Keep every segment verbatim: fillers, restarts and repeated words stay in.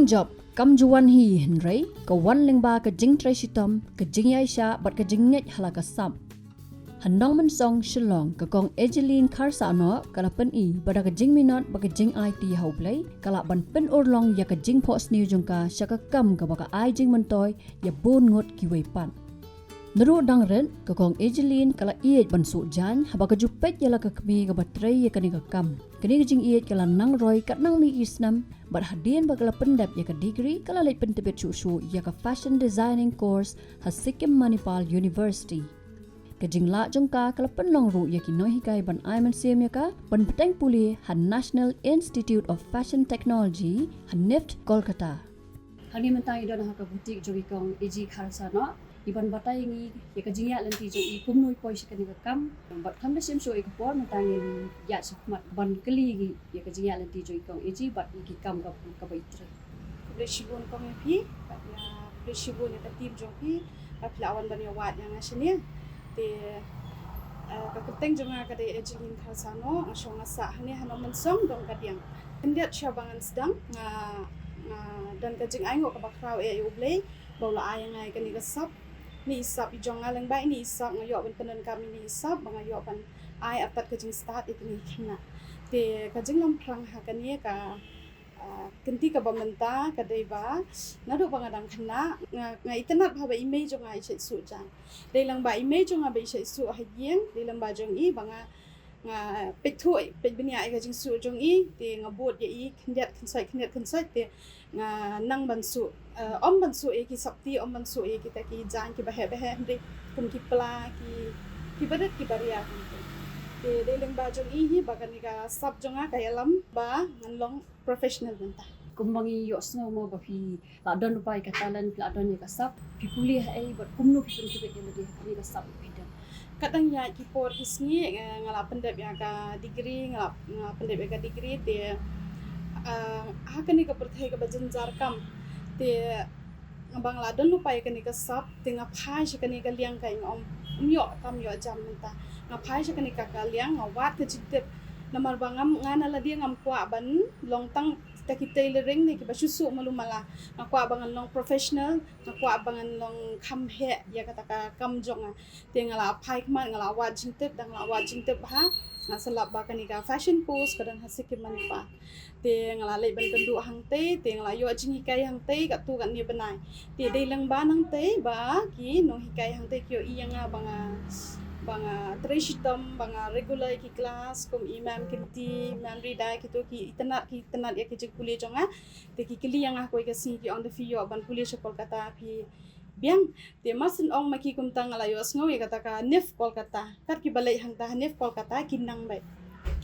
Jop kam ju wan hi hynrei ka wan lyngba ka jingtrei shitom, ka jingïaishah bad ka jingngeit ha la ka sap. Ha Nongmynsong, Shillong, ka Kong Ejeline Kharsahnoh ka la pyni ba da ka jingminot bad ka jingaiti ha U Blei ka lah ban pynurlong ïa ka jingphohsniew jong ka sha ka kam kaba ka ai jingmyntoi ïa bun ngut kiwei pat. Naduh dang rit, ka Kong Ejeline ka la ïeit ban suh jaiñ haba ka ju peit ïa la ka kmie kaba trei ïa kane ka kam. Kane ka jingïeit ka la nang roi katba nang mih ki snem, bad hadien ba ka la pyndep ïa ka degree, ka la leit pyntbit shuh shuh ïa ka Fashion Designing course ha Sikkim Manipal University. Ka jinglah jong ka ka la pynlong ruh ïa ki nonghikai ban ai mynsiem ïa ka ban bteng pule ha National Institute of Fashion Technology, ha NIFT, Kolkata. Hangne mynta ngi don ha ka boutique jong i Kong Eji Kharsahnoh, i ban batai ïa ngi ïa ka jingïaid lynti jong i, kumno i poi sha kane ka kam. Bad khlem da shim shuh ïa ka por, mynta ngin ïaid shakhmat ban kylli ïa ka jingïaid lynti jong i Kong Eji bad ïa ki kam kaba i trei. Khublei shibun Kong ïa phi, bad ïa khublei shibun ïa ka team jong phi ba phi la wan ban ïa wad ïa nga shane. Te, eh, ka kyrteng jong nga ka dei Ejeline Kharsahnoh, nga shong nga sah hangne ha Nongmynsong, Dong Kadiang. Khyndiat sha ba ngan sdang, nga, nga don ka jingainguh kaba khraw ïa U Blei ba u la ai ïa nga ïa kane ka sap. Ine i sap i jong nga lyngba ine i sap nga ïoh ban pyndonkam ine i sap ba nga ïoh ban ai artat ka jingstad ïa kine ki khynnah. Te ka jinglong phrang ha kane ka, ah, kynti kaba mynta ka dei ba naduh ba nga dang khynnah, nga, nga itynnad bha ba i mei jong nga i shait suh jaiñ. Dei lyngba i mei jong nga ba i shait suh ha ïing, dei lyngba jong i ba nga, nga peit thuh, peit bniah ïa ka jingsuh jong i, te nga bud ïa i khyndiat khynsoit, khyndiat khynsoit, te nga nang ban suh, eh, ym ban suh ïa ki sopti, ym ban suh ïa kita ki jaiñ kiba heh ba heh, hynrei kum ki pla, ki, kiba rit kiba ria. Te dei lyngba jong i hi ba kane ka sap jong nga ka ïalam ba ngan long professional mynta. Kumba ngi ïohsngew mo ba phi la don lypa ïa ka talent, phi la don ïa ka sap, phi pule ha ei bad kumno phi pyntbit ïa lade ha kane ka sap ba phi don? Katba ngi ïaid ki por ki sngi, eh, nga la pyndep ïa ka degree, nga la, nga la pyndep ïa ka degree te, eh, ha kane ka pyrthei kaba jynjar kam te ba nga la don lypa ïa kane ka sap te nga phai sha kane ka liang ka ïing, ym, ym ïoh kam ïoh jam mynta. Nga phai sha kane ka, ka liang, nga wad ka jingtip. Namar ba ngam, nga na lade ngam kwah ban long tang kita ki tailoring ne kiba shu suh malu mala. Nga kwah ba ngan long professional, nga kwah ba ngan long kham heh ïa kata ka kam jong nga. Te nga la phai khmat, nga la wad jingtip, da nga la wad jingtip bha, nga sa lap ba kane ka fashion course ka don ha Sikkim Manipal. Te nga la leit ban kynduh hangtei, te nga la ïoh jinghikai hangtei katto katne bnai. Te dei lyngba nangtei ba ki nonghikai hangtei ki ïohi ïa nga ba nga, ba nga trei shitom, ba nga regular ïa ki class, kum i Ma'am Kynti, Ma'am Rida, kito ki itynnad, ki itynnad ïa ki jingpule jong nga. Te ki kylli ïa nga ha kawei ka sngi, ki ong, da phi ïoh ban pule sha Kolkata phi biang? Te mar syn ong ma ki, kumta nga la ïohsngew ïa kata ka NIFT Kolkata. Kat kiba leit hangta ha NIFT Kolkata ki nang beit.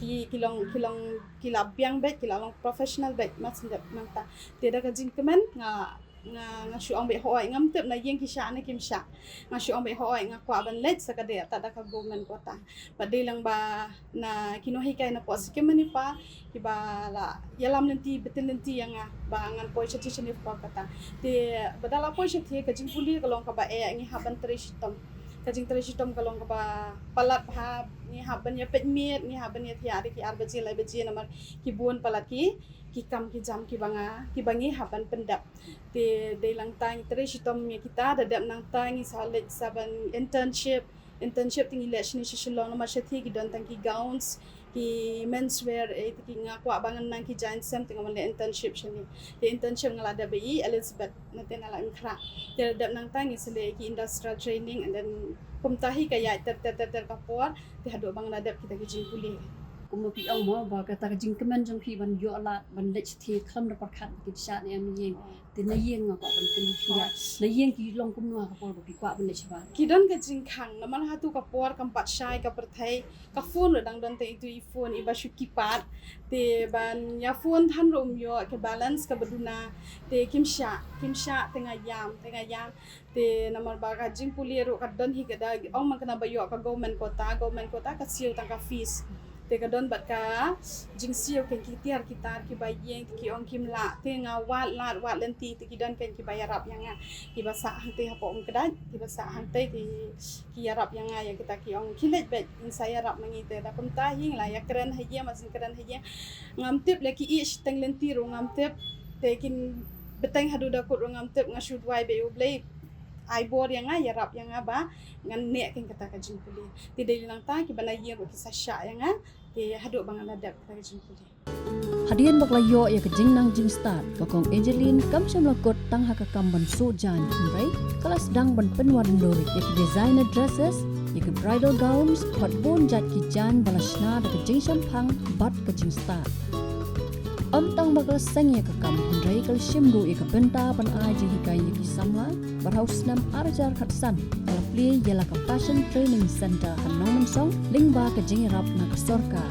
Ki, ki long, ki long, ki la biang beit, ki la long professional beit mar syn dep nangta. Te da ka jingkmen nga, nga, nga shu ong beit, hooid, ngam tip na ïing ki shah ne kim shah. Nga shu ong beit, hooid, nga kwah ban leit sa ka dei artat da ka government quota. Bad dei lyngba na ki nonghikai na poh Sikkim Manipal kiba la ïalam lynti, btin lynti ïa nga ba ngan poi shathie sha NIFT Kolkata. Te ba da la poi shathie, ka jingpule ka long kaba eh, ngi hap ban trei shitom. Ka jingtrei shitom ka long kaba palat bha, ngi hap ban ïa peit miet, ngi hap ban ïa thiah da ki ar baje lai baje namar ki bun palat ki, ki kam ki jam kiba nga, kiba ngi hap ban pyndep. Te dei lyngba ngi trei shitom ïa kita, da dep nangta ngi sa leit sa ban internship. Internship te ngi leit shane sha Shillong namar shathie ki don tang ki gowns, ki menswear, eh, te ki, nga kwah ba ngan nang ki jaiñ sem, te nga wan leit internship shane. Te internship nga la dep beit Elizabeth, na te na la im khra. Te dep nangta ngi sa leit ki industrial training, and then kumta hi ka ïaid ter ter ter ter ka por, te haduh ba nga la dep kita ki jingpule. Kumba phi ong mo ba kata ka jingkmen jong phi ban ïoh lad ban leit shathie khlem da pyrkhat ba kin shah ne em ïing. Te na ïing nga kwah ban kylli phi ïa. Na ïing ki long kumno ha ka por ba phi kwah ban leit shabar? Ki don ka jingkhang, namar hato ka por kam pat shai ka pyrthei, ka phone ruh dang don tang itu i phone iba shu keypad. Te ban ïa phone than ruh ym ïoh, ka balance kaba duna. Te kim shah, kim shah, te nga ïam, te nga ïam. Te namar ba ka jingpule ruh ka don hi, ka da ong man kane ba ïoh ka government quota, government quota ka siew tang ka fees. Te ka don bad ka jingsiew, keiñ ki tiar ki tar kiba ïeng, te ki ong kim lah, te nga wad lad wad lynti, te ki don keiñ kiba ïarap ïa nga, kiba sah hangtei hapoh Umkdait, kiba sah hangtei, ki, ki ïarap ïa nga ïa kita, ki ong khie leit beit, ngin sa ïarap ma ngi. Te da kumta hi nga la ïakren ha ïing, mar syn kren ha ïing, ngam tip leh ki ïeh shiteng lynti ruh ngam tip. Te kin Pateng haduh da kut ruh ngam tip, nga shu duwai ba U Blei ai bor ïa nga, ïarap ïa nga ba ngan neh kein kata ka jingpule. Te dei nangta kiba na ïing ruh ki sa shah ïa nga, te haduh ba ngan la dep kata ka jingpule. Hadien ba ka la ïoh ïa ka jingnang jingstad, ka Kong Angeline kam shym la kut tang ha ka kam ban suh jaiñ, hynrei ka la sdang ban pynwandur ïa ki designer dresses, ïa ki bridal gowns, bad bun jait ki jaiñ ba la shna da ka jingshemphang bad ka jingstad. Ym tang ba ka la seng ïa ka kam, hynrei ka la shim ruh ïa ka bynta ban ai jinghikai ïa ki samla. Bad ha u snem ar hajar khatsan ka la plie ïa la ka Fashion Training Center ha Nongmynsong lyngba ka jingïarap na ka sorkar.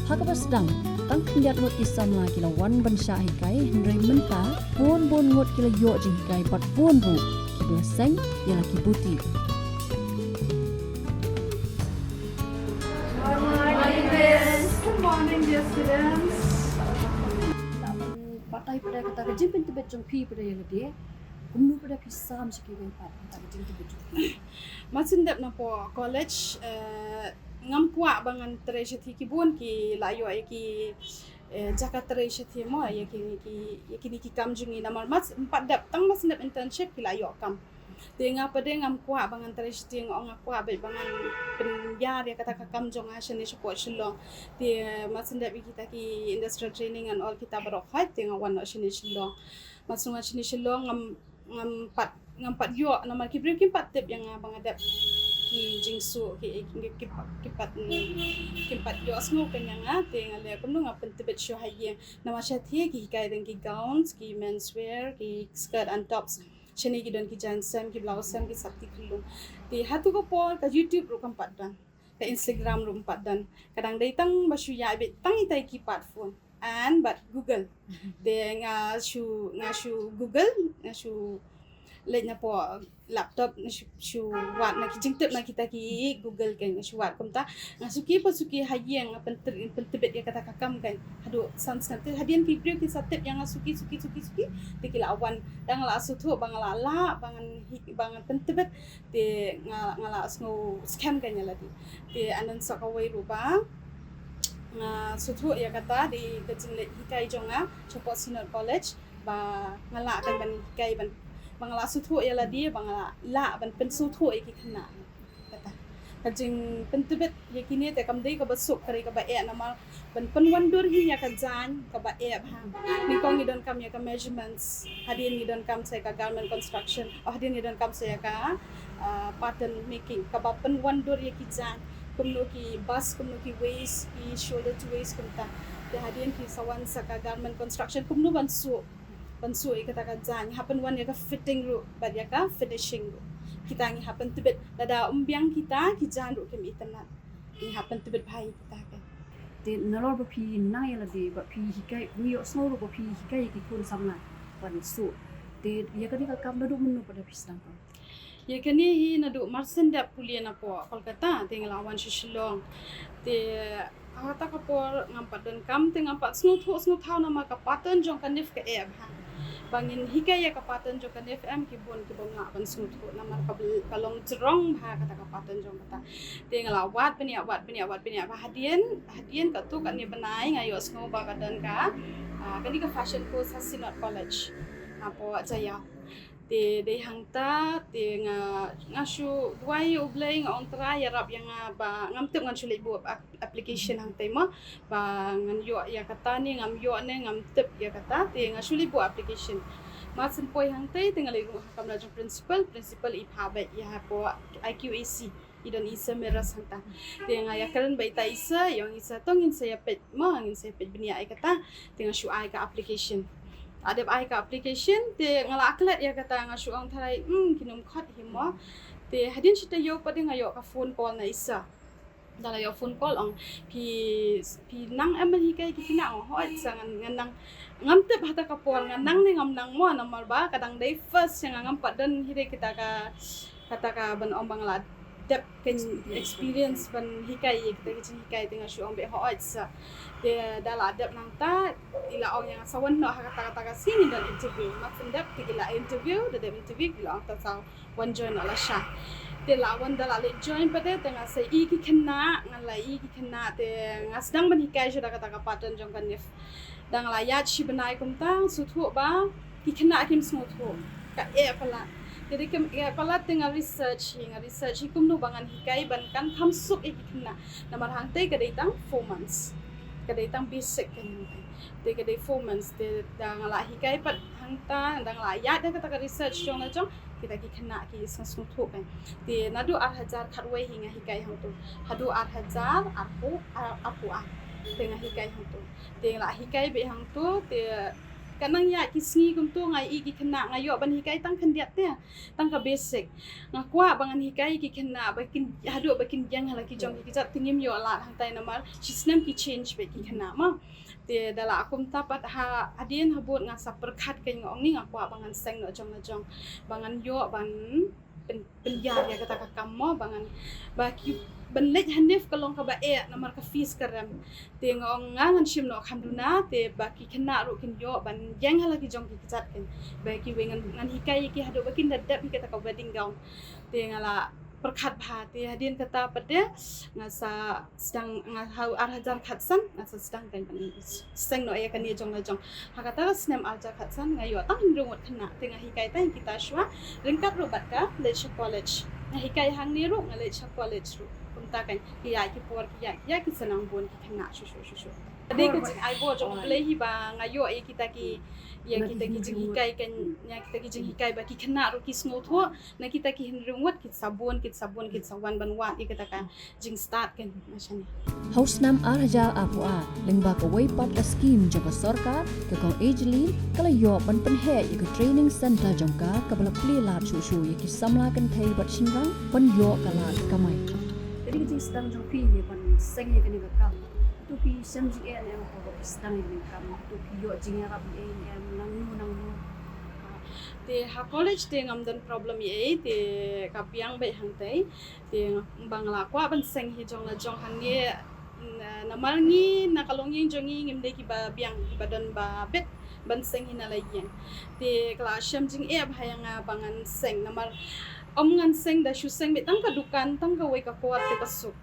Ha kaba sdang, tang khyndiat ngut ki samla ki la wan ban shah hikai, hynrei mynta bun bun ngut ki la ïoh jinghikai bad bun ruh kiba la seng ïa la ki buti. Good morning, dear students. Batai pada kata ka jingpyntbit jong phi pada ïa lade. Kumno pada phi sam sha kiwei pat kata ka jingpyntbit jong phi? Mar shu dep napoh college, eh, ngam kwah ba ngan trei shatei, ki bun ki la ïoh ïa ki, eh, jaka trei shatei mo, ïa kine ki, ïa kine ki kam jong ngi, namar mar shu pat dep, tang mar shu dep internship ki la ïoh kam. Te nga pat de ngam kwah ba ngan trei shatei, nga ong nga kwah beit ba ngan pynïar ïa kata ka kam jong nga shane shapoh Shillong. Te mar shu dep ïa kita ki industrial training and all kita baroh khoit, te nga wan noh shane Shillong. Mar shu wan shane Shillong ngam, ngam pat, ngam pat ïoh, namar ki briew kim pat tip ïa nga ba nga dep ki jingsuh, ki, ki, ki, ki pat, kim pat ïohsngew kein ïa nga, te nga leh kumno, nga pyntbit shuh ha ïing. Namar shatei ki hikai tang ki gowns, ki menswear, ki skirt and tops. Shane ki don ki jaiñ sem, ki blouse sem, ki sopti khyllung. Te hato ka por ka YouTube ruh kam pat don, ka Instagram ruh kam pat don. Ka dang dei tang ba shu ïaid beit tang ita i keypad phone and bad Google. Te nga shu, nga shu Google, nga shu leit napoh laptop, nga shu, shu wad na ki jingtip na kita ki Google kein, nga shu wad kumta. Nga suki pa suki ha ïing, nga pynter-, pyntbit ïa kata ka kam kein. Haduh san snem te hadien ki briew ki sa tip ïa nga suki, suki, suki, suki. Te ki la wan, da nga la sngewthuh ba nga la lah ba ngan hi-, ba ngan pyntbit. Te nga, nga la sngew skhem kein ïa lade. Te and then sa kawei ruh ba nga sngewthuh ïa kata dei ka jingleit hikai jong nga shapoh Synod College, ba nga lah kein ban hikai, ban, ba nga la sngewthuh ïa lade, ba nga lah ban pynsngewthuh ïa ki khynnah. Kata ka jingpyntbit ïa kine te kam dei kaba suk, ka dei kaba eh, namar ban pynwandur hi ïa ka jaiñ kaba eh bha. Nyngkong ngi donkam ïa ka measurements, hadien ngi donkam sa ïa ka garment construction, oh, hadien ngi donkam sa ïa ka, ah, pattern making, kaba pynwandur ïa ki jaiñ, kumno ki bust, kumno ki waist, ki shoulder to waist, kumta. Te hadien ki sa wan sa ka garment construction, kumno ban suh, ban suh ïa kata ka jaiñ, hap ban wan ïa ka fitting ruh bad ïa ka finishing ruh. Kita ngi hap ban tbit, lada ym biang kita, ki jaiñ ruh kim itynnad. Ngi hap ban tbit bha ïa kita ka. Te nalor ba phi nang ïa lade, ba phi hikai, ngi ïohsngew ruh ba phi hikai ïa ki khun samla ban suh. Te ïa kane ka kam naduh mynno pat da phi sdang kam? Ïa kane hi naduh mar shen dep pule napoh Kolkata, te nga la wan sha Shillong. Te ha kata ka por ngam pat donkam, te ngam pat sngewthuh sngewthaw namar ka pattern jong ka NIFF ka eh bha. Ba ngin hikai ïa ka pattern jong ka NIFF em, ki bun ki bym lah ban sngewthuh namar ka bl-, ka long jrong bha kata ka pattern jong kata. Te nga la wad bniah, wad bniah, wad bniah bha hadien, hadien katto katne bnai nga ïohsngew ba ka don ka, ah, kane ka fashion course ha Synod College hapoh Jaiaw. Te dei hangta, te nga, nga shu duwai ïa U Blei, nga ong Trai ïarap ïa nga ba ngam tip ngan shu leit buh ap-, application hangta mo, ba ngan ïoh ïa kata ne ngam ïoh ne ngam tip ïa kata, te nga shu leit buh application. Mar shen poi hangta te nga leit rung ha kamra jong principal, principal i phah beit ïa hapoh I Q A C. I don i Sir Miras hangta. Te nga ïakren bad ita i Sir, i ong i Sir to ngin sa ïapeit mo, ngin sa ïapeit bniah ïa kata. Te nga shu ai ka application. La dep ai ka application, te nga la klet ïa kata, nga shu ong Trai, hmm, kin ym khot hi mo. Te hadien shi taïew pat de nga ïoh ka phone call na i Sir. Da la ïoh phone call ong, phi, phi nang em ban hikai ki khynnah? Ong hooid Sir, ngan, ngan nang. Ngam tip hata ka por ngan nang ne ngam nang mo, namar ba ka dang dei first ïa nga, ngam pat don hi de kita ka, kata ka ban ong ba nga la dep ka experience ban hikai ïa kita ki jinghikai. Te nga shu ong beit hooid Sir. Te da la dep nangta i la ong ïa nga sa wan noh ha kata, kata ka sngi ngin don interview. Mar shen dep te ki la interview, da dep interview ki la ong to sa wan join noh lashai. Te la wan, da la leit join pat de, te nga sa ïohi ki khynnah, nga la ïohi ki khynnah, te nga sdang ban hikai shuh da kata ka pattern jong ka NIFF. Da nga la ïaid shi bnai kumta, sngewthuh ba Ki khynnah kim sngewthuh. Ka eh palat. Te dei kim eh palat te nga research hi, nga research hi kumno ba ngan hikai ban kan kham suk ïa ki khynnah. Namar hangtei ka dei tang four months. Ka dei tang basic ka hangtei. Te ka dei four months te da nga la hikai pat hangta, da nga la ïaid da kata ka research jong la jong, kita ki khynnah ki sngewthuh kan. Te naduh ar hajar khatwei hi nga hikai hangto. Haduh ar hajar arphew, ar, arphew ar. Te nga hikai hangto. Te nga la hikai beit hangto, te ka nang ïaid ki sngi kumto nga ïohi ki khynnah, nga ïoh ban hikai tang khyndiat te. Tang ka basic. Nga kwah ba ngan hikai ki khynnah ba kin, haduh ba kin ïeng ha la ki jong ki kjat, te ngim ïoh lad hangtai namar shisnem ki change beit ki khynnah mo. Te da la kumta pat ha, hadien habud nga sa pyrkhat kein nga ong ni nga kwah ba ngan seng noh jong la jong. Ba ngan ïoh ban pyn, pynïar ïa kata ka kam mo, ba ngan, ba ki, ban leit hangne ka long kaba eh namar ka fees ka rem. Te nga ong nga ngan shim noh kham duna, te ba ki khynnah ruh kin ïoh ban ïeng ha la ki jong ki kjat kein. Ba kiwei ngan, ngan hikai ïa ki haduh ba kin da dep ïa kata ka wedding gown. Te nga la pyrkhat bha, te hadien kata pat de nga sa sdang, nga ha u ar hajar khatsan nga sa sdang kein ban seng noh ïa kane jong la jong. Ha kata ka snem ar hajar khatsan nga ïoh tang hynriew ngut khynnah, te nga hikai tang kita shuwa ryngkat ruh bad ka leit sha college. Nga hikai hangne ruh, nga leit sha college ruh. Kumta kein ki ïaid ki por, ki ïaid, ki ïaid ki sa nang bun ki khynnah shuh shuh shuh shuh. Dei ka jingai bor jong U Blei hi ba nga ïoh ïa kita ki, ïa kita ki jinghikai kein, ïa kita ki jinghikai ba ki khynnah ruh ki sngewthuh, na kita ki hynriew ngut ki sa bun, ki sa bun, ki sa wan ban wad ïa kata ka jingstad kein, ma shane. Ha u snem ar hajar arphew ar, lyngba kawei pat ka skhim jong ka sorkar, ka Kong Angeline ka la ïoh ban pynheh ïa ka training centre jong ka, kaba la plie lad shuh shuh ïa ki samla kynthei bad shynrang ban ïoh ka lad kamai. Ka dei ka jingsdang jong phi ïa ban seng ïa kane ka kam. To phi shem jingeh ne em, ko sdang ïa kane ka kam. To phi ïoh jingïarap ne em, nangno nangno. Te ha college te ngam don problem ei ei, te ka biang beit hangtei. Te ba nga la kwah ban seng hi jong la jong hangne, na, namar ngi na ka longïing jong ngi ngim dei kiba biang, kiba don ba bit ban seng hi na la ïing. Te ka la shem jingeh bha ïa nga ba ngan seng, namar ym ngan seng da shu seng beit tang ka dukan, tang kawei ka kor te ka suk.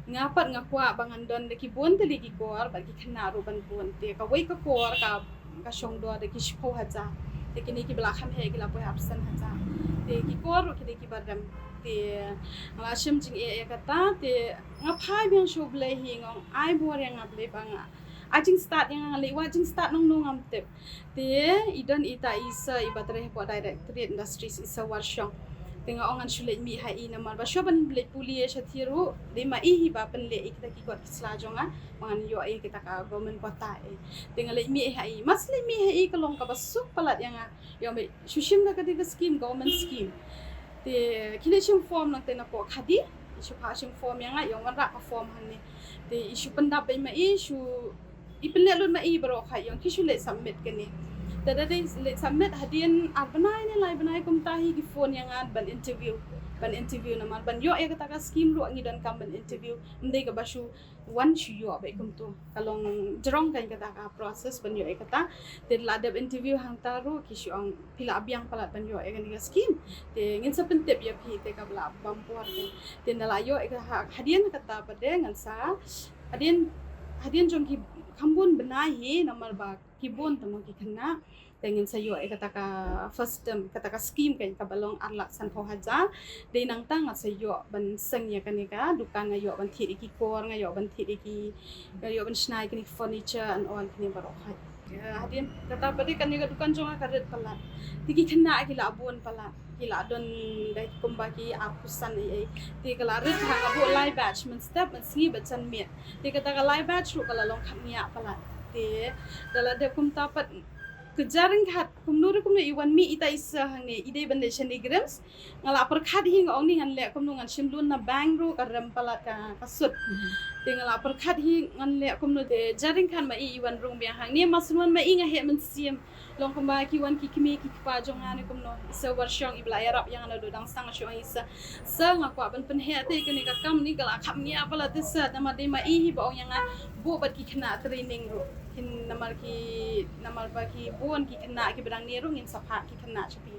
Nga pat nga kwah ba ngan don da ki bun tylli ki kor, bad ki khynnah ruh ban bun. Te kawei ka kor ka, ka shong dor da ki shiphew hajar. Te kine kiba la kham heh ki la poi arphew san hajar. Te ki kor ruh ki dei kiba rem. Te nga la shem jingeh ïa kata, te nga phai biang sha U Blei hi, nga ong ai bor ïa nga Blei ba nga ai jingstad ïa nga, nga leit wad jingstad nangno ngam tip. Te i don ita i sir iba trei hapoh Directorate Industries, i sir Warshong. Te nga ong ngan shu leit mih ha i namar ba shuwa ban leit pule sha thir ruh, dei ma i hi ba pynleh ïa kita ki kot ki sla jong nga ba ngan ïoh ïa kita ka government quota ei. Te nga leit mih ha i, mar shu leit mih ha i ka long kaba suk palat ïa nga. Ïoh mih shu shim da ka dei ka scheme, government scheme. Te ki leit shim form nangta napoh Khadi, i shu phah shim form ïa nga, ïoh wanrah ka form hangne. Te i shu pyndap beit ma i, shu i pynleh lut ma i baroh kha, ïong ki shu leit submit kane. Te da dei leit submit hadien ar bnai ne lai bnai kumta hi ki phone ïa nga ban interview. Ban interview namar ban ïoh ïa kata ka scheme ruh ngi donkam ban interview. Ym dei kaba shu wan shu ïoh beit kumto. Ka long jrong kein kata ka process ban ïoh ïa kata. Te la dep interview hangta ruh ki shu ong phi la biang palat ban ïoh ïa kane ka scheme. Te ngin sa pyntip ïa phi te kaba la bam por kein. Te ynda la ïoh ïa ka ha-, hadien kata pat de ngan sa Hadien, hadien jong ki kham bun bnai hi namar ba ki bun tang ki khynnah. Te ngin sa ïoh ïa kata ka first term, kata ka scheme kein kaba long ar lak sanphew hajar. Dei nangta nga sa ïoh ban seng ïa kane ka dukan, nga ïoh ban thied ïa ki kor, nga ïoh ban thied ïa ki, nga ïoh ban shna ïa kine ki furniture and all kine baroh. Ïa, hadien kata pat de kane ka dukan jong nga ka rit palat. Te ki khynnah ki la bun palat. Ki la don da kumba ki arphew san ei ei. Te ka la rit ha nga buh lai batch, mynstep, mynsngi bad janmiet. Te kata ka lai batch ruh ka la long khapngiah palat. Te da la dep kumta pat ka jaring khat kumno ruh kumno i wan mih ita i sir hangne, i dei ban leit shane Grims. Nga la pyrkhat hi nga ong ni ngan leh kumno, ngan shim loan na bank ruh ka rem palat ka, ka sut. Te nga la pyrkhat hi ngan leh kumno, te jaring khat ma i i wan rung biang hangne, mar shu wan ma i nga heh mynsiem. Long kumba ki wan ki kmie ki kpa jong nga ne kumno. I sir Warshong iba la ïarap ïa nga naduh dang sdang, shu ong i sir, sir nga kwah ban pynheh te kane ka kam ni ka la khapngiah palat te sir, namar dei ma i hi ba ong ïa nga buh bad ki khynnah training ruh. Kin namar ki, namar ba ki bun ki khynnah kiba dang ne ruh ngin sa phah ki khynnah sha phi.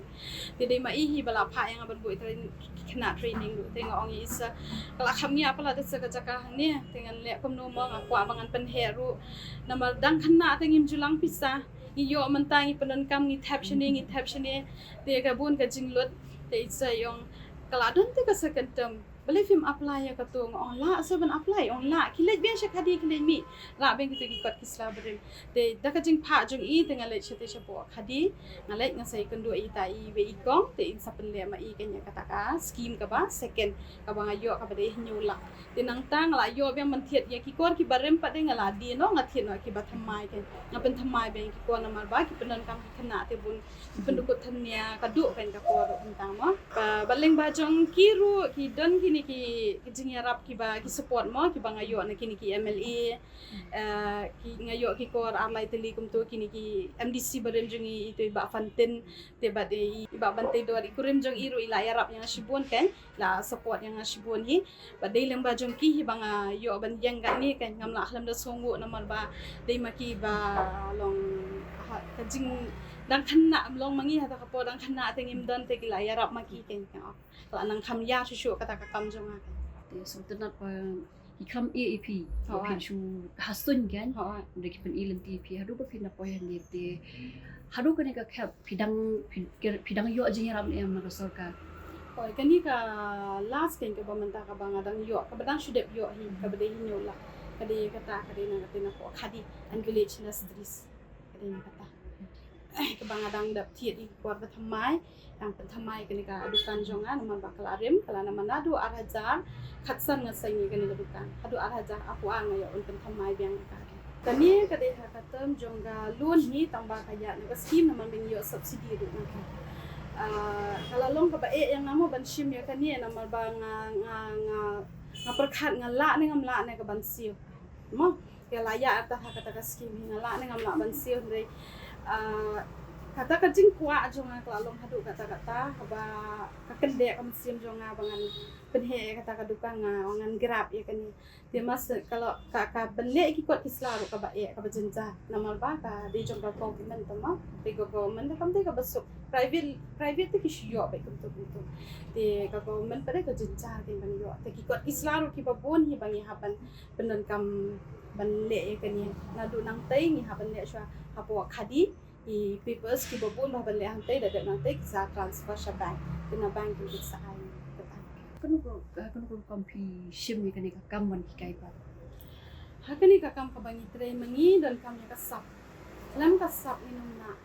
Te dei ma i hi ba la phah ïa nga ban buh train-, ki khynnah training ruh. Te nga ong ïa i sir ka la khapngiah palat te sir ka jaka hangne. Te ngan leh kumno mo, nga kwah ba ngan pynheh ruh. Namar dang khynnah te ngim ju lang pisa. Ngi ïoh mynta ngi pyndonkam, ngi thep shane, ngi thep shane. Te ka bun ka jinglut, te i sa ong ka la don te ka second term. Balei phim apply ïa kato? Nga ong lah sa ban apply, ong lah. Ki leit biang sha khadi, ki leit mih. Lah biang kita ki kot ki sla barim. Te da ka jingphah jong i te nga leit sha te shapoh khadi. Nga leit nga sa ïakynduh ïa ita i wei i kong, te in sa pynleh ma i kane kata ka scheme kaba second, kaba nga ïoh kaba dei hynñiew lak. Te nangta nga la ïoh biang ban thied ïa ki kor kiba rim pat de, nga la die noh, nga thied noh kiba thymmai kein. Nga pynthymmai biang ki kor namar ba ki pyndonkam ki khynnah te bun ki pyndukut thania ka duh kein ka kor ruh mynta mo. Ba, ba lyngba jong ki ruh ki don kine ki, ki jingïarap kiba ki support mo, kiba nga ïoh na kine ki M L A. Eh, ki, nga ïoh ki kor ar lai tylli kumto, kine ki M D C barim jong i, itu i Bah Fantin, te bad i, i Bah Bantei Dor, i kurim jong i ruh i la ïarap ïa nga shibun kein, la support ïa nga shibun hi. Bad dei lyngba jong ki hi ba nga ïoh ban ïeng kane kein, ngam lah khlem da sngewnguh namar ba dei ma ki ba long, ha, ka jingdang khynnah, long ma ngi ha kata ka por dang khynnah te ngim don, te ki la ïarap ma ki kein, ka la nang kham ïar shuh shuh kata ka kam jong nga kein. Te sngewtynnat ba ki kham ïa phi, ïa phi shu ha suiñ kein. Hooid. Hynrei ki pyni lynti ïa phi haduh ba phi na poi hangne te. Haduh kane ka khep phi dang, phi, phi dang ïoh jingïarap ne em na ka sorkar? Hooid, kane ka last kein kaba mynta kaba nga dang ïoh, kaba dang shu dep ïoh hi, kaba dei hynñiew lak. Ka dei kata, ka dei na kata, na ka khadi and village industries. Ka dei na kata. Eh, kaba nga dang dep thied ïa ki kor ba thymmai, dang pynthymmai kane ka dukan jong nga, namar ba ka la rim, ka la namar naduh ar hajar khatsan nga seng ïa kane ka dukan. Haduh ar hajar arphew ar nga ïoh ban pynthymmai biang ïa ka. Kane ka dei ha ka term jong ka loan hi, tang ba ka ïaid na ka scheme, namar ba ngi ïoh subsidy ruh na ka. Ah, ka la long kaba eh ïa nga mo ban shim ïa kane, namar ba nga, nga, nga, nga pyrkhat nga lah ne ngam lah ne ka ban siew. Mo, ka la ïaid ha kata ka scheme hi, nga lah ne ngam lah ban siew, hynrei, ah, kata ka jingkwah jong nga ka la long haduh katta katta, haba ka kyndeh ka mynsiem jong nga ba ngan pynheh ïa kata ka dukan, nga, ngan grab ïa kane. Te mas ka la, ka, ka ban leh ki kot ki sla ruh kaba eh, kaba jynjar. Namar ba ka dei jong ka government te mo, dei ka government te kam dei kaba suk. Private, private te ki shu ïoh beit kumto kumto. Te ka government pat dei ka jynjar kein ban ïoh. Te ki kot ki sla ruh kiba bun hi ba ngi hap ban pyndonkam ban leh ïa kane. Naduh nangtei ngi hap ban leh shuwa hapoh khadi, i papers kiba bun ba ban leh hangtei, da dep nangtei ki sa transfer sha bank. Te na bank ki sa ai. Kano ka, kano ka rukom phi shim ïa kane ka kam ban hikai pat? Ha kane ka kam kaba ngi trei ma ngi donkam ïa ka sap. Khlem ka sap ngin ym nang.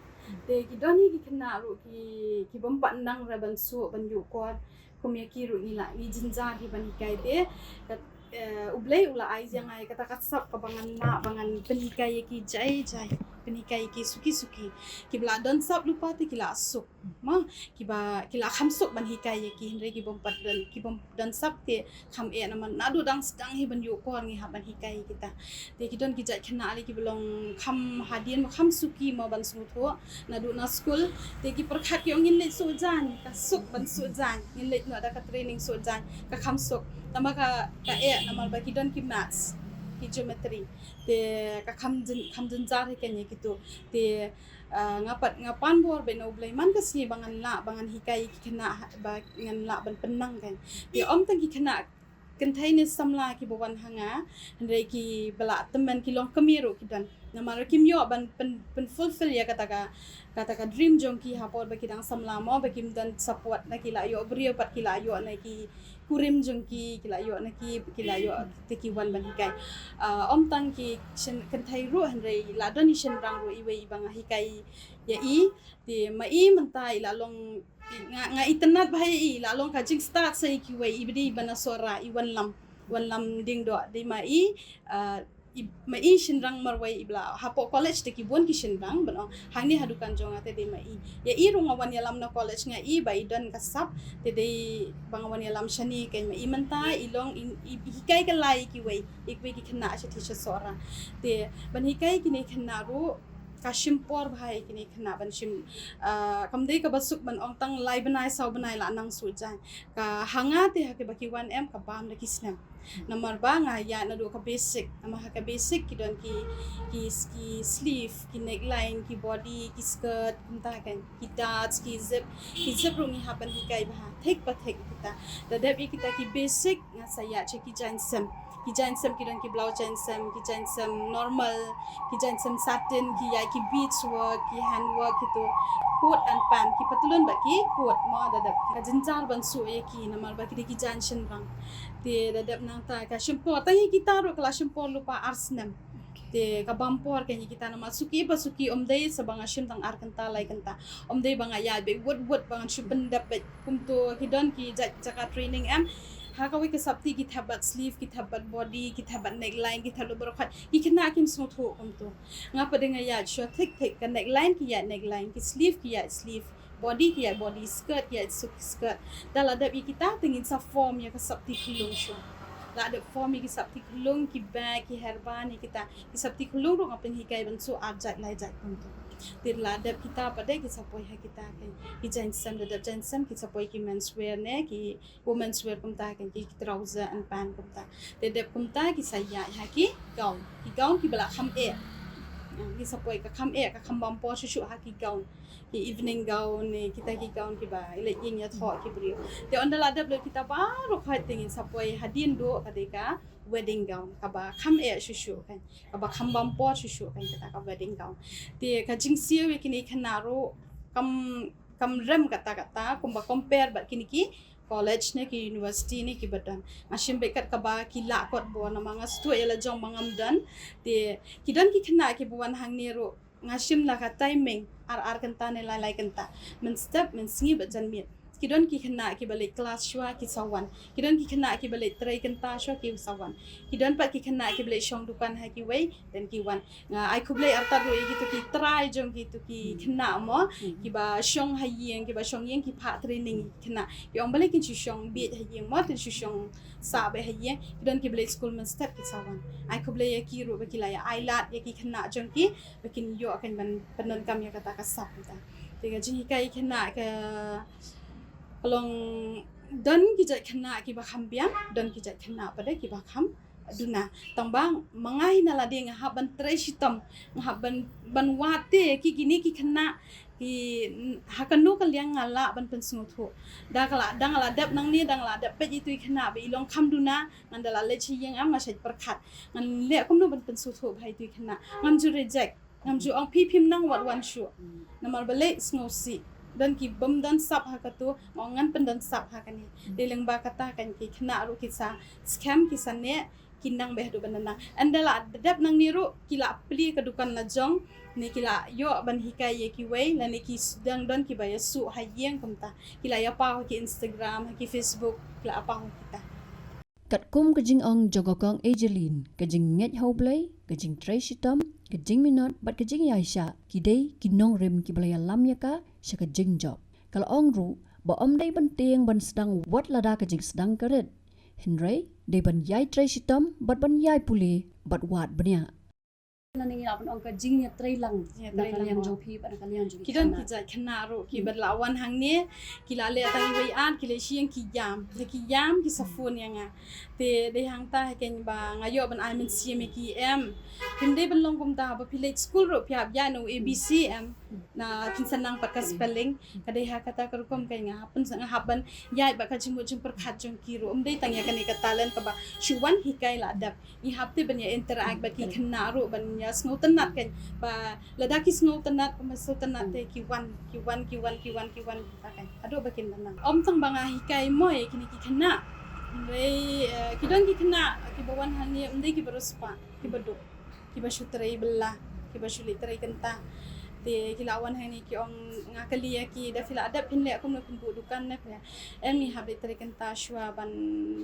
Te ki don hi ki khynnah ruh ki, ki bym pat nang re ban suh ban ïuh kor. Kum ïa ki ruh ngi la, ngi jynjar hi ban hikai te. Ka, eh, U Blei u la ai ïa nga ïa kata ka sap kaba ngan lah ba ngan pynhikai ïa ki jai jai, pynhikai ïa ki suki suki. Kiba la don sap lypa te ki la suk. Mo, kiba, ki la kham suk ban hikai ïa ki, hynrei ki bym pat don, ki bym don sap te kham eh, namar naduh dang sdang hi ban ïuh kor ngi hap ban hikai ïa kita. Te ki don ki jait khynnah lei kiba long kham hadien mo, kham suki mo ban sngewthuh. Naduh na skul te ki pyrkhat ki ong ngin leit suh jaiñ, ka suk ban suh jaiñ, ngin leit noh da ka training suh jaiñ, ka kham suk. Namar ka, ka eh, namar ba ki don ki maths, ki geometry. Te ka kham jyn, kham jynjar hi kane kito. Te, ah, nga pat, nga pan bor beit na U Blei man ka sngi ba ngan lah, ba ngan hikai ki khynnah, ba ngan lah ban pynnang kan. Te ym tang ki khynnah kynthei ne samla kiba wan ha nga, hynrei kiba la tymmen ki longkmie ruh ki don. Namar kim ïoh ban pyn, pyn fulfill ïa kata ka, kata ka dream jong ki ha por ba ki dang samla mo, ba kim don support, na ki la ïoh briew pat, ki la ïoh na ki kurim jong ki, ki la ïoh na ki, ki la ïoh te ki wan ban hikai. Ah, ym tang ki shin, kynthei ruh, hynrei la don i shynrang ruh iwei iba nga hikai ïa i. Te ma i mynta i la long, nga, nga itynnad bha ïa i, la long ka jingstad sa ïa kiwei, i bdi ba na Sohra, i Wanlam, Wanlam Diengdoh, dei ma i, ah, i, ma i shynrang marwei iba la, hapoh college te ki bun ki shynrang, ban ong, hangne ha dukan jong nga te dei ma i. Ïa i ruh nga wan ïalam na college, nga i ba i don ka sap, te dei ba nga wan ïalam shane kein, ma i mynta i long, i, i hikai kylla ïa kiwei, ïa kiwei ki khynnah shatei sha Sohra. Te ban hikai kine khynnah ruh, ka shim por bha ïa kine khynnah ban shim, ah, kam dei kaba suk ban ong tang lai bnai saw bnai la nang suh jaiñ. Ka ha nga te ha kiba ki wan em ka bam da ki snem. Namar ba nga ïaid naduh ka basic, namar ha ka basic ki don ki, ki, ki sleeve, ki neckline, ki body, ki skirt, kumta kan, ki darts, ki zip, ki zip ruh ngi hap ban hikai bha, thik pa thik kita. Da dep ïa kita ki basic nga sa ïaid sha ki jaiñ sem. Ki jaiñ sem ki don ki blouse jaiñ sem, ki jaiñ sem normal, ki jaiñ sem satin, ki ïaid ki beads work, ki hand work, kito coat and pant, ki patlun bad ki coat mo, da dep ka jynjar ban suh ïa ki namar ba ki dei ki jaiñ shynrang. Te da dep nangta ka shim por, tang ïa kita ruh ka la shim por lypa ar snem. Te ka bam por ka ïa kita namar suki ba suki ym dei sa ba nga shim tang ar kynta lai kynta. Ym dei ba nga ïaid beit wut wut ba ngan shu pyndep beit. Kumto ki don ki jaka training em. Ha kawei ka sopti ki thep bad sleeve, ki thep bad body, ki thep bad neckline, ki thep bad baroh khoit. Ki khynnah kim sngewthuh kumto. Nga pat de nga ïaid shuwa thik thik, ka neckline ki ïaid neckline, ki sleeve ki ïaid sleeve, body ki ïaid body, skirt ki ïaid skirt. Da la dep ïa kita te ngin sa form ïa ka sopti khunlung shuwa. La dep form ïa ki sopti khunlung, ki bag, ki hairband, ïa kita. Ki sopti khunlung ruh nga pynhikai ban suh ar jait lai jait kumto. Te la dep kita pat de ki sa poi ha kita, ki jaiñ sem, da dep jaiñ sem ki sa poi ki menswear ne ki women's wear kumta, kan ki trouser and pant kumta. Te dep kumta ki sa ïaid ha ki gown. Ki gown kiba la kham eh. Ki sa poi ka kham eh, ka kham bam por shuh shuh ha ki gown. Ki evening gown ne kita ki gown kiba i leit ïing ïathoh ki briew. Te ynda la dep lut kita baroh khoit te ngin sa poi hadien duh ka dei ka wedding gown kaba kham eh shuh shuh kan. Kaba kham bam por shuh shuh kan kata ka wedding gown. Te ka jingsiew ïa kine khynnah ruh kam, kam rem kata kata kumba compare bad kine ki college ne ki university ne kiba don. Nga shim beit kat kaba ki lah kot bor namar nga sngewthuh ïa la jong ba ngam don. Te ki don ki khynnah kiba wan hangne ruh nga shim la ka timing ar ar kynta ne lai lai kynta. Mynstep, mynsngi bad janmiet. Ki don ki khynnah kiba leit klas shuwa ki sa wan. Ki don ki khynnah kiba leit trei kynta shuwa ki sa wan. Ki don pat ki khynnah kiba leit shong dukan ha kiwei, then ki wan. Nga ai khublei artat ruh ïa kito ki trai jong kito ki khynnah mo. Kiba shong ha ïing, kiba shong ïing ki phah training ïa ki khynnah. Ki ong balei kin shu shong bieit ha ïing mo, kin shu shong sah beit ha ïing. Ki don kiba leit skul mynstep ki sa wan. Ai khublei ïa ki ruh ba ki la ïa ai lad ïa ki khynnah jong ki ba kin ïoh kan ban pyndonkam ïa kata ka sap kata. Te ka jinghikai khynnah ka long don ki jait khynnah kiba kham biang, don ki jait khynnah pat de kiba kham duna. Tang ba ma nga hi na lade nga hap ban trei shitom, nga hap ban, ban wad te ki kine ki khynnah ki ha kano ka liang nga lah ban pynsngewthuh. Da ka la, da nga la dep nangne, da nga la dep peit ito i khynnah ba i long kham duna, ngan da la leit sha ïing em nga shait pyrkhat. Ngan leh kumno ban pynsngewthuh bha ito i khynnah. Ngam ju reject. Ngam ju ong phi phim nang wat wan shuh. Namar balei sngewsih. Don ki bym don sap ha kato, nga ong ngan pyndon sap ha kane. Dei lyngba kata kan ki khynnah ruh ki sa skhem ki sa neh, ki nang beit haduh ban nang. Ynda la dep nangne ruh ki la plie ka dukan la jong, ne ki la ïoh ban hikai ïa kiwei, lane ki sdang don kiba ïa suh ha ïing kumta. Ki la ïa paw ha ki Instagram, ha ki Facebook, ki la paw ha kita. Katkum ka jingong jong ka Kong Angeline, ka jingngeit ha U Blei, ka jingtrei shitom, ka jingminot bad ka jingïaishah, ki dei ki nongrim kiba la ïalam ïa ka sha ka jingjop. Ka la ong ruh ba ym dei ban tieng ban sdang wat lada ka jingsdang ka rit. Hynrei dei ban ïai trei shitom bad ban ïai pule bad wad bniah. Nangne ngi lah ban ong ka jingïatreilang. Na ka liang jong phi bad na ka liang jong ki don ki jait khynnah ruh kiba la wan hangne, ki la leh tang iwei i at, ki leit sha ïing ki ïam, ki ïam ki sa phone ïa nga. Te dei hangta ha kane ba nga ïoh ban ai mynsiem ïa ki em. Phim dei ban long kumta, ba phi leit skul ruh phi hap ïa na u A B C em. Na phin sa nang pat ka spelling. Ka dei ha kata ka rukom ka nga hap ban, nga hap ban ïaid bad ka jingmut jingpyrkhat jong ki ruh. Ym dei tang ïa kane ka talent kaba shu wan hikai la dep. Ngi hap te ban ïa interact bad ki khynnah ruh ban ïa sngewtynnat kan ba lada ki sngewtynnat, kumba sngewtynnat te ki wan, ki wan, ki wan, ki wan, ki wan, kita kan. Haduh ba kin da nang. Ym tang ba nga hikai mo ïa kine ki khynnah. Hynrei, eh, ki don ki khynnah kiba wan hangne ym dei kiba riewspah, kiba duk, kiba shu trei bylla, kiba shu leit trei kynta. Te ki la wan hangne ki ong, nga kylli ïa ki, da phi la dep phin leh kumno, phin buh dukan ne phi? Em, ngi hap leit trei kynta shuwa ban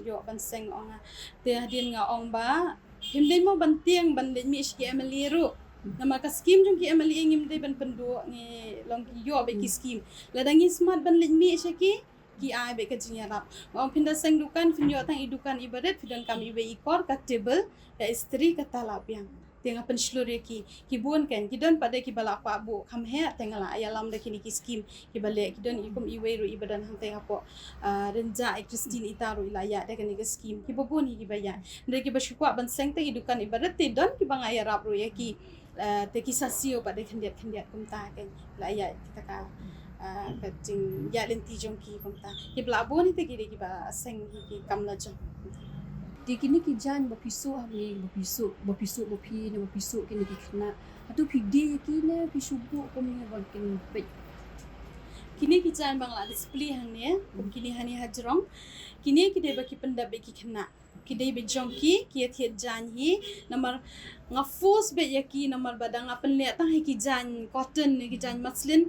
ïoh ban seng, ong nga. Te hadien nga ong ba phim dei mo ban tieng ban leit mih sha ki M L A ruh. Namar ka skim jong ki M L A ngim dei ban pynduh, ngi long ki ïoh beit ki skim. Lada ngi smat ban leit mih sha ki, ki ai beit ka jingïarap. Nga ong phin da seng dukan, phin ïoh tang i dukan iba rit, phi donkam iwei i kor, ka table, ka istri, kata la biang. Te nga pynshlur ïa ki, ki bun kan, ki don pat de kiba la kwah buh kham heh, te nga la ïalam da kine ki skim kiba leh, ki don i kum iwei ruh iba don hangtei hapoh, ah, Rynjah, i Christine ita ruh i la ïaid da kane ka skim. Kiba bun hi kiba ïaid. Hynrei kiba shu kwah ban seng tang i dukan iba rit te don kiba nga ïarap ruh ïa ki. Ah, te ki sa siew pat de khyndiat khyndiat kumta kan, la ïaid kita ka, ah, ka jingïaid lynti jong ki kumta. Kiba la bun hi te ki dei kiba seng hi ki kam la jong. Te kine ki jaiñ ba phi suh hangne, ba phi suh, ba phi suh ba phi ne ba phi suh kine ki khynnah, hato phi die ïa ki ne phi shu buh kumne ba kin peit? Kine ki jaiñ ba nga la display hangne, kum kine hangne hajrong, kine ki dei ba ki pyndep bad ki khynnah. Ki dei bad jong ki, ki ïa thied jaiñ hi. Namar nga force bad ïa ki, namar ba da nga pynleh tang hi ki jaiñ cotton ne ki jaiñ muslin,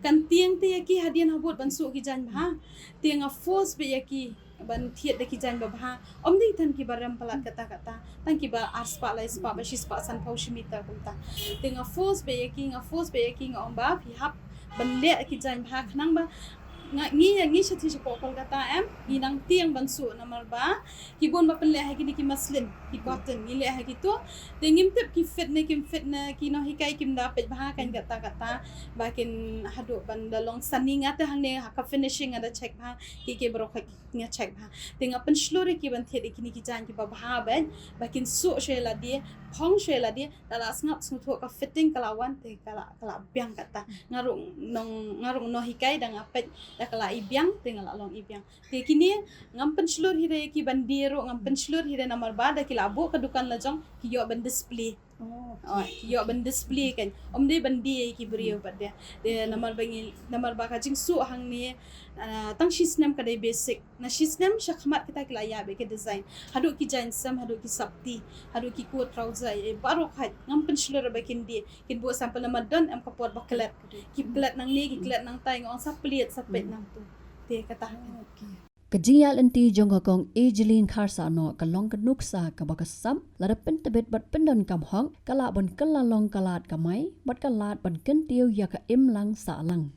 kan tieng te ïa ki hadien habud ban suh ki jaiñ bha. Te nga force bad ïa ki ban thied da ki jaiñ ba bha. Ym dei tang ki ba rem palat kata kata, tang ki ba ar spah lai spah ba shi spah sanphew shi meter kumta. Te nga force bad ïa ki, nga force bad ïa ki, nga ong ba phi hap ban leh ki jaiñ bha khnang ba nga, ngi, ngi sha, sha Kolkata em, ngi nang tieng ban suh namar ba ki bun ba pynleh ha kine ki muslin, ki cotton, ngi leh ha kitu. Te ngim tip ki fit ne kim fit ne ki nonghikai kim da peit bha kan kata kata ba kin haduh ban da long sani. Nga te hangne ha ka finishing nga da check bha, ki, ki baroh ki nga check bha. Te nga pynshlur ïa ki ban thied ïa kine ki jaiñ ki ba bha bad ba kin suh sha lade, phong sha lade, da la sngap sngewthuh ka fitting ka la wan te ka la, ka la biang kata. Nga ruh nong, nga ruh nonghikai da nga peit da ka la i biang te nga la long i biang. Te kine ngam pynshlur hi re ïa ki ban die ruh, ngam pynshlur hi re namar ba da ki la buh ka dukan la jong ki ïoh ban display. Oh, ki ïoh ban display kan. Ym dei ban die ïa ki briew pat de. Te namar ba ngi, namar ba ka jingsuh hangne, ah, tang shi snem ka dei basic. Na shi snem shakhmat kita ki la ïaid bad ki design. Haduh ki jaiñ sem, haduh ki sopti, haduh ki coat trouser, eh, baroh hi ngam pynshlur ba kin die. Kin buh sample namar don em ka por ba klet. Ki klet nangne, ki klet nangtai, nga ong sa plied sa peit nangtu. Te kata. Ka jingïaid lynti jong ka kong Ejeline Kharsahnoh ka long ka nuksa kaba ka sap, lada pyntbit bad pyndonkam hok, ka lah ban kylla long ka lad kamai, bad ka lad ban kyntiew ïa ka imlang sahlang.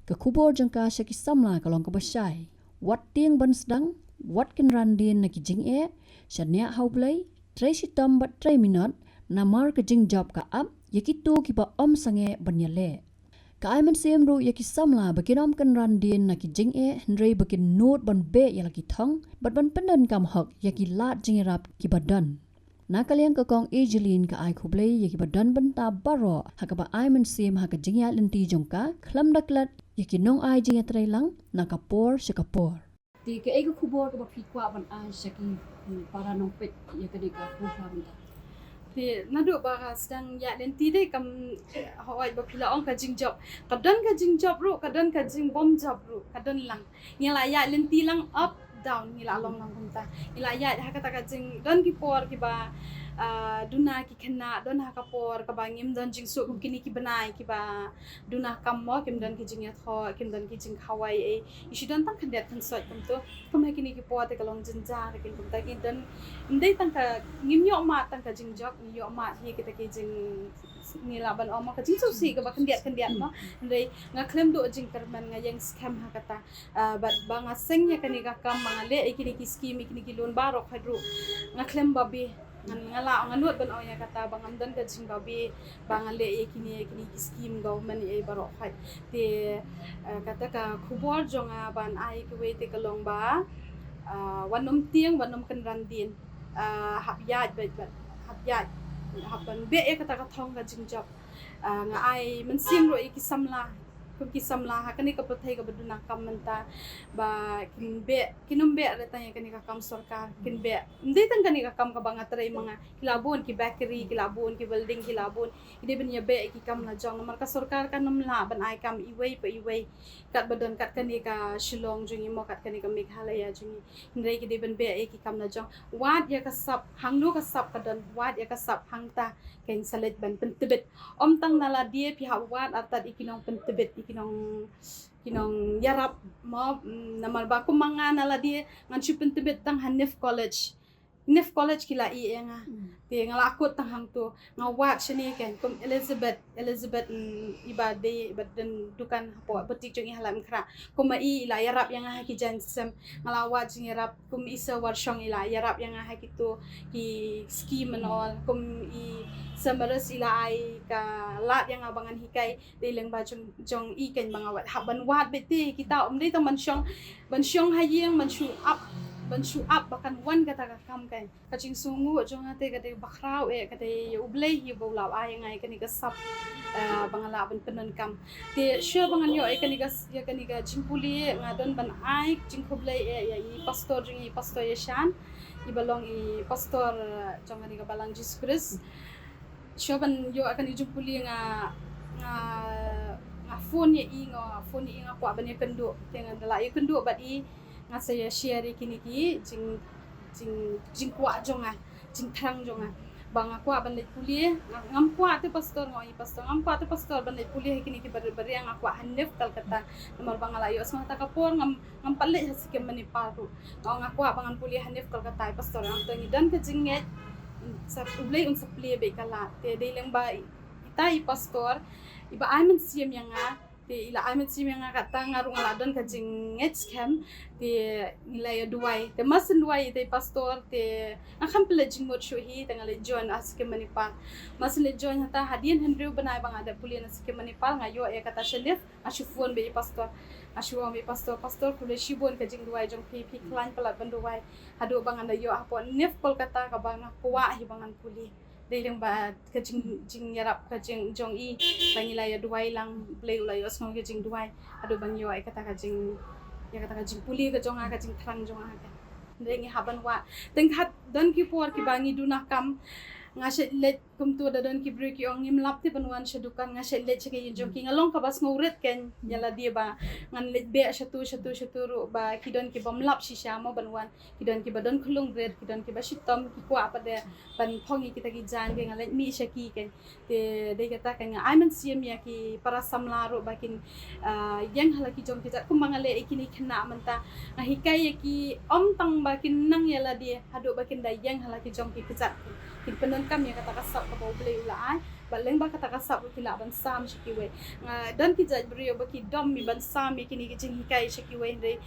Ka khubor jong ka sha ki samla ka long kaba shai. Wat tieng ban sdang, wat kynran dien na ki jingeh, shaniah ha U Blei, trei shitom bad trei minot, namar ka jingjop ka ap ïa kito kiba ym sangeh ban ïaleh. Ka ai mynsiem ruh ïa ki samla ba kin ym kynran dien na ki jingeh, hynrei ba kin nud ban beh ïa la ki thong bad ban pyndonkam hok ïa ki lad jingïarap kiba don. Na ka liang ka kong Ejeline ka ai khublei ïa kiba don bynta baroh ha kaba ai mynsiem ha ka jingïaid lynti jong ka, khlem da klet ïa ki nongai jingïatreilang na ka por sha ka por. Te kaei ka khubor kaba phi kwah ban ai sha ki, hmm, para nongpeit ïa kane ka program? Te naduh ba ka sdang ïaid lynti te kam, eh, hooid ba phi la ong ka jingjop. Ka don ka jingjop ruh, ka don ka jingbym jop ruh, ka don lang. Ngi la ïaid lynti lang, up down, ngi la long lang kumta. Ngi la ïaid ha kata ka jing, don ki por kiba, ah, duna ki khynnah, don ha ka por kaba ngim don jingsuh kum kine ki bnai kiba duna kam mo, kim don ki jingïathoh, kim don ki jingkhawai, eh, i shu don tang khyndiat khynsoit kumto. Kum ha kine ki por te ka long jynjar, kin kumta ki don, ym dei tang ka, ngim ïoh mad tang ka jingjop, ngi ïoh mad hi kita ki jing, ngi lah ban ong mo ka jingsngewsih kaba khyndiat khyndiat mo. Hynrei nga khlem duh jingkyrmen, nga ïeng skhem ha kata. Ah, bad ba nga seng ïa kane ka kam, ba nga leh ïa kine ki skim, ïa kine ki loan baroh hi ruh, nga khlem babe. Nga, nga lah, nga nud ban ong ïa kata ba ngam don ka jingbabe ba nga leh ïa kine, ïa kine ki skim government ïa baroh hi. Te, ah, kata ka khubor jong nga ban ai kiwei te ka long ba, ah, wat nym tieng, wat nym kynran dien. Ah, hap ïaid bad, bad, hap ïaid, hap ban beh ïa kata ka thong ka jingjop. Ah, nga ai mynsiem ruh ïa ki samla, kum ki samla ha kane ka pyrthei kaba duna kam mynta, ba kin beh, kin ym beh re tang ïa kane ka kam sorkar, kin beh. Ym dei tang kane ka kam kaba nga trei ma nga, ki la bun ki bakery, ki la bun ki welding, ki la bun. Ki dei ban ïa beh ïa ki kam la jong, namar ka sorkar kan ym lah ban ai kam iwei pa iwei. Katba don kat kane ka Shillong jong ngi mo, kat kane ka Meghalaya jong ngi. Hynrei ki dei ban beh ïa ki kam la jong. Wad ïa ka sap, hangno ka sap ka don, wad ïa ka sap hangta, kan sa leit ban pyntbit. Ym tang na lade phi hap wad artat ïa ki nongpyntbit, ïa ki nong, ki nongïarap mo, mm, namar ba kum ma nga na lade ngan shu pyntbit tang ha NIFT College. NIFT College ki la ïeh ïa nga. Hmm. Te nga la kut tang hangto. Nga wad shane kan, kum Elizabeth, Elizabeth, mm, iba dei, iba don dukan hapoh butik jong i ha Laitumkhrah. Kum ma i, i la ïarap ïa nga ha ki jaiñ sem. Nga la wad jingïarap, kum i Sir Warshong i la ïarap ïa nga ha kito ki scheme and all. Kum i Sir Maris i la ai ka lad ïa nga ba ngan hikai. Dei lyngba jong, jong i kan ba nga wad, hap ban wad beit te, kita ym dei tang ban shong, ban shong ha ïing, ban shu ap, ban shu ap ba kan wan kata ka kam kan. Ka jingsngewnguh jong nga te ka dei bakhraw eh, ka dei U Blei hi ba u la ai ïa nga ïa kane ka sap, eh, ba nga lah ban pyndonkam. Te shuwa ba ngan ïoh ïa kane ka, ïa kane ka jingpule, nga don ban ai jingkhublei eh ïa i pastor jong ngi, i Pastor Yashan. Iba long i pastor jong kane ka Balang Jisu Khrist. Shuwa ban ïoh kane ka jingpule nga, nga, nga phone ïa i, nga phone ïa i, nga kwah ban ïakynduh. Te nga da la ïakynduh bad i, nga sa ïa share ïa kine ki jing, jing, jingkwah jong nga, jingthrang jong nga. Ba nga kwah ban leit pule, nga, ngam kwah te pastor, nga ong i pastor, ngam kwah te pastor ban leit pule ha kine ki bar-, baria, nga kwah ha NIFT Kolkata. Namar ba nga la ïohsngew ha kata ka por ngam, ngam pat leit ha skhem Manipal ruh. Nga ong nga kwah ba ngan pule ha NIFT Kolkata, i pastor. Hangta ngi don ka jingngeit, sa U Blei un sa plie beit ka lad. Te dei lyngba i, ita i pastor iba ai mynsiem ïa nga. Te i la ai mynsiem ïa nga, kata nga ruh nga la don ka jingngeit skhem. Te ngi la ïa duwai. Te mar syn duwai ita i pastor, te nga khlem pynleit jingmut shuh hi, te nga leit join ha skhem Manipal. Mar syn leit join, hata hadien hynriew bnai ba nga dep pule na skhem Manipal, nga ïoh ïa kata sha NIFT. Nga shu phone beit ïa i pastor. Nga shu ong beit ïa i pastor, pastor, khublei shibun ka jingduwai jong phi, phi khlaiñ palat ban duwai haduh ba ngan da ïoh hapoh NIFT Kolkata kaba nga kwah hi ba ngan pule. Dei lyngba ka jing, jingïarap ka jing, jong i, ba ngi la ïa duwai lang, Blei u la ïohsngew ka jingduwai haduh ba ngi ïoh ïa kata ka jing, ïa kata ka jingpule ka jong nga, ka jingthrang jong nga ka. Hynrei ngi hap ban wad. Teng kat don ki por kiba ngi duna kam, nga shait leit, kumta da don ki briew ki ong ngim lap te ban wan sha dukan, nga shait leit sha ka ïing jong ki, nga long kaba sngewrit kein ïa lade ba ngan leit beh shatu shatu shatu ruh, ba ki don ki bym lap shisha mo ban wan, ki don kiba don khyllung rit, ki don kiba shitom, ki kwah pat de ban phong ïa kita ki jaiñ, ke nga leit mih sha ki kein. Te dei kata kein nga ai mynsiem ïa ki para samla ruh ba kin, ah, ïeng ha la ki jong ki kjat kumba nga leh ïa kine ki khynnah mynta. Nga hikai ïa ki ym tang ba kin nang ïa lade, haduh ba kin da ïeng ha la ki jong ki kjat. Kin pyndonkam ïa kata ka sap kaba U Blei u la ai. Bad lyngba kata ka sap ruh ki lah ban sam sha kiwei. Nga don ki jait briew ba ki dom ïa ban sam ïa kine ki jinghikai sha kiwei, hynrei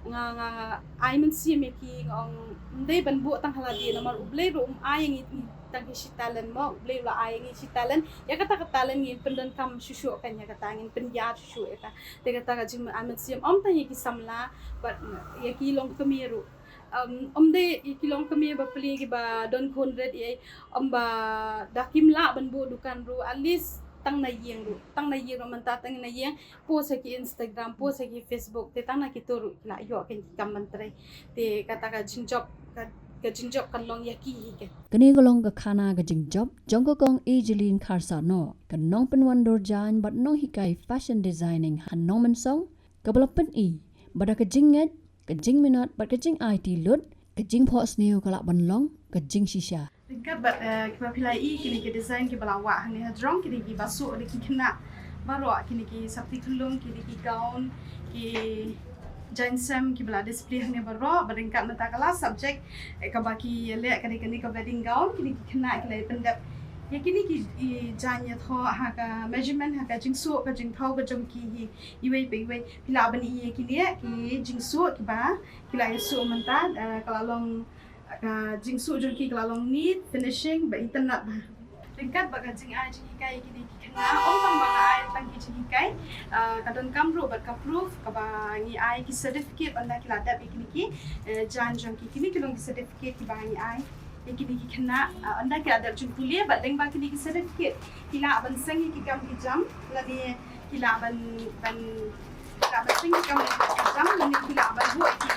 nga, nga, nga ai mynsiem ïa ki, nga ong ym dei ban buh tang ha lade, namar U Blei ruh um ai ïa ngi tang ki shi talent mo, U Blei u la ai ïa ngi shi talent. Ïa kata ka talent ngin pyndonkam shuh shuh kein ïa kata, ngin pynïar shuh shuh ïa kata. Te kata ka jing, ah, ai mynsiem ym tang ïa ki samla, bad ïa ki longkmie ruh. Um, ym dei ïa ki longkmie ba plie kiba don khun rit ïa, ym ba da kim lah ban buh dukan ruh, at least tang na ïing ruh, tang na ïing ruh mynta, tang na ïing, post ha ki Instagram, post ha ki Facebook, te tang na kito ruh ki lah ïoh kein ki kam ban trei. Te kata ka jingjop, ka, ka jingjop kan long ïa ki hi kein. Kane ka long ka khana ka jingjop jong ka Kong Ejeline Kharsano, ka nongpynwandur jaiñ bad nonghikai fashion designing ha Nongmynsong, kaba la pyni ba da ka jingngeit, ka jingminot bad ka jingaiti lut, ka jingphohsniew ka lah ban long ka jingshisha. Ryngkat bad, eh, kiba phi la ïohi kine ki design kiba la wah hangne hajrong, kine kiba suh da ki khynnah baroh, kine ki sopti khyllung, kine ki gown, ki jaiñsem kiba la display hangne baroh, bad ryngkat mynta ka last subject, eh, kaba ki leh, kane, kane ka wedding gown, kine ki khynnah ki la pyndep ïa kine ki, i, jaiñ ïathoh ha ka measurement, ha ka jingsuh, ka jingthaw ka jong ki hi, iwei pa iwei. Phi lah ban ïohi kine ki jingsuh kiba ki la ïasuh mynta, eh, ka la long, ka jingsuh jong ki ka la long neat, finishing ba itynnad bha. Ryngkat bad ka jingai jinghikai ïa kine ki khynnah, ym tang ba nga ai tang ki jinghikai, eh, ka donkam ruh bad ka proof kaba ngi ai ki certificate ynda ki la dep ïa kine ki, eh, jaiñ jong ki. Kine ki long ki certificate kiba ngi ai ïa kine ki khynnah, eh, ynda ki la dep jingpule, bad lyngba kine ki certificate ki lah ban seng ïa ki kam ki jam, lane ki lah ban, ban, ki lah ban seng ïa ki kam ki jam, lane ki lah ban buh ïa ki,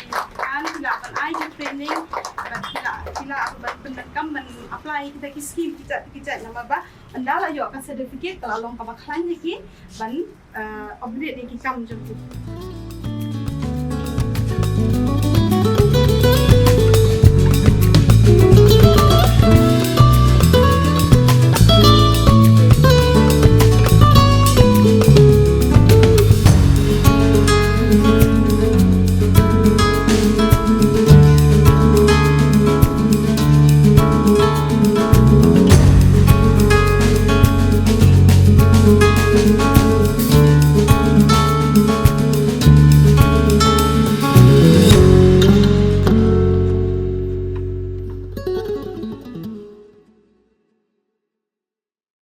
ki lah ban ai ki training, bad ki lah, ki lah ban pyndonkam ban apply ïa kita ki scheme ki jait ki jait, namar ba ynda la ïoh ka certificate ka la long kaba khlaiñ ïa ki ban, eh, upgrade ïa ki kam jong ki.